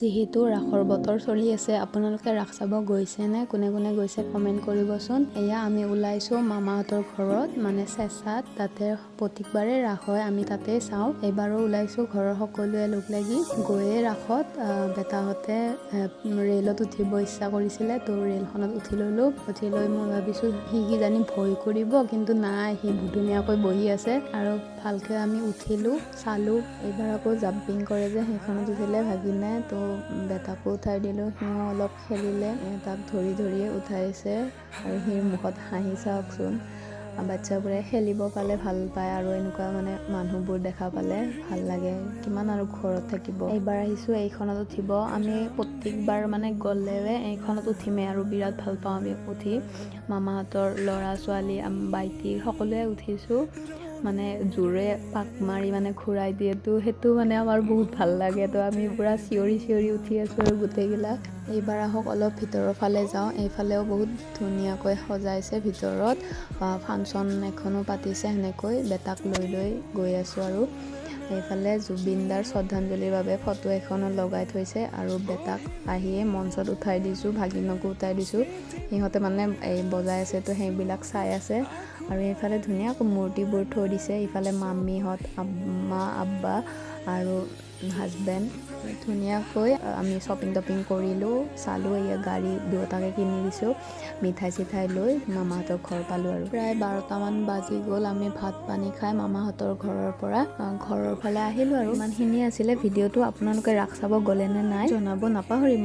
যিহেতু ৰাসৰ বতৰ চলি আছে, আপোনালোকে ৰাস চাব গৈছেনে? কোনে কোনে গৈছে কমেণ্ট কৰিবচোন। এয়া আমি ওলাইছোঁ মামাহঁতৰ ঘৰত, মানে চেঁচাত। তাতে প্ৰত্যেকবাৰে ৰাস হয়, আমি তাতে চাওঁ। এইবাৰো ওলাইছোঁ ঘৰৰ সকলোৱে লগ লাগি। গৈয়ে ৰাসত বেটাহঁতে ৰেলত উঠিব ইচ্ছা কৰিছিলে, তো ৰেলখনত উঠি ল'লোঁ। উঠি লৈ মই ভাবিছোঁ সি কিজানি ভয় কৰিব, কিন্তু নাই, সি ধুনীয়াকৈ বহি আছে আৰু ভালকৈ আমি উঠিলোঁ, চালোঁ। এইবাৰ আকৌ জাম্পিং কৰে যে, সেইখনত উঠিলে ভাগিনে। তো বেটাকো উঠাই দিলোঁ, সিও অলপ খেলিলে। তাক ধৰি ধৰিয়ে উঠাইছে আৰু সিৰ মুখত হাঁহি চাওকচোন। বাচ্ছাবোৰে খেলিব পালে ভাল পায় আৰু এনেকুৱা মানে মানুহবোৰ দেখা পালে ভাল লাগে। কিমান আৰু ঘৰত থাকিব। এইবাৰ আহিছোঁ এইখনত উঠিব। আমি প্ৰত্যেকবাৰ মানে গ'লে এইখনত উঠিমেই আৰু বিৰাট ভাল পাওঁ আমি উঠি। মামাহঁতৰ ল'ৰা ছোৱালী, ভাইটি সকলোৱে উঠিছোঁ। মানে জোৰে পাক মাৰি মানে ঘূৰাই দিয়েতো, সেইটো মানে আমাৰ বহুত ভাল লাগে। তো আমি পূৰা চিঞৰি চিঞৰি উঠি আছোঁ আৰু গোটেইবিলাক। এইবাৰ আহক অলপ ভিতৰৰ ফালে যাওঁ। এইফালেও বহুত ধুনীয়াকৈ সজাইছে ভিতৰত, ফাংচন এখনো পাতিছে সেনেকৈ। বেটাক লৈ লৈ গৈ আছোঁ আৰু এইফালে জুবিন দাৰ শ্ৰদ্ধাঞ্জলিৰ বাবে ফটো এখনো লগাই থৈছে। আৰু বেটাক আহিয়ে মঞ্চত উঠাই দিছোঁ, ভাগিনকো উঠাই দিছোঁ। সিহঁতে মানে এই বজাই আছে, তো সেইবিলাক চাই আছে। আৰু এইফালে ধুনীয়াকৈ মূৰ্তিবোৰ থৈ দিছে। ইফালে মামীহঁত, মা, আব্বা আৰু হাজবেণ্ড। ধুনীয়াকৈ আমি শ্বপিং টপিং কৰিলোঁ, চালোঁ। এয়া গাড়ী দুয়োটাকে কিনি দিছোঁ। মিঠাই চিঠাই লৈ মামাহঁতৰ ঘৰ পালোঁ আৰু প্ৰায় 12টামান বাজি গ'ল। আমি ভাত পানী খাই মামাহঁতৰ ঘৰৰ পৰা ঘৰৰ ফালে আহিলোঁ আৰু ইমানখিনিয়ে আছিলে ভিডিঅ'টো। আপোনালোকে ৰাস চাব গ'লে নে নাই জনাব নাপাহৰিব।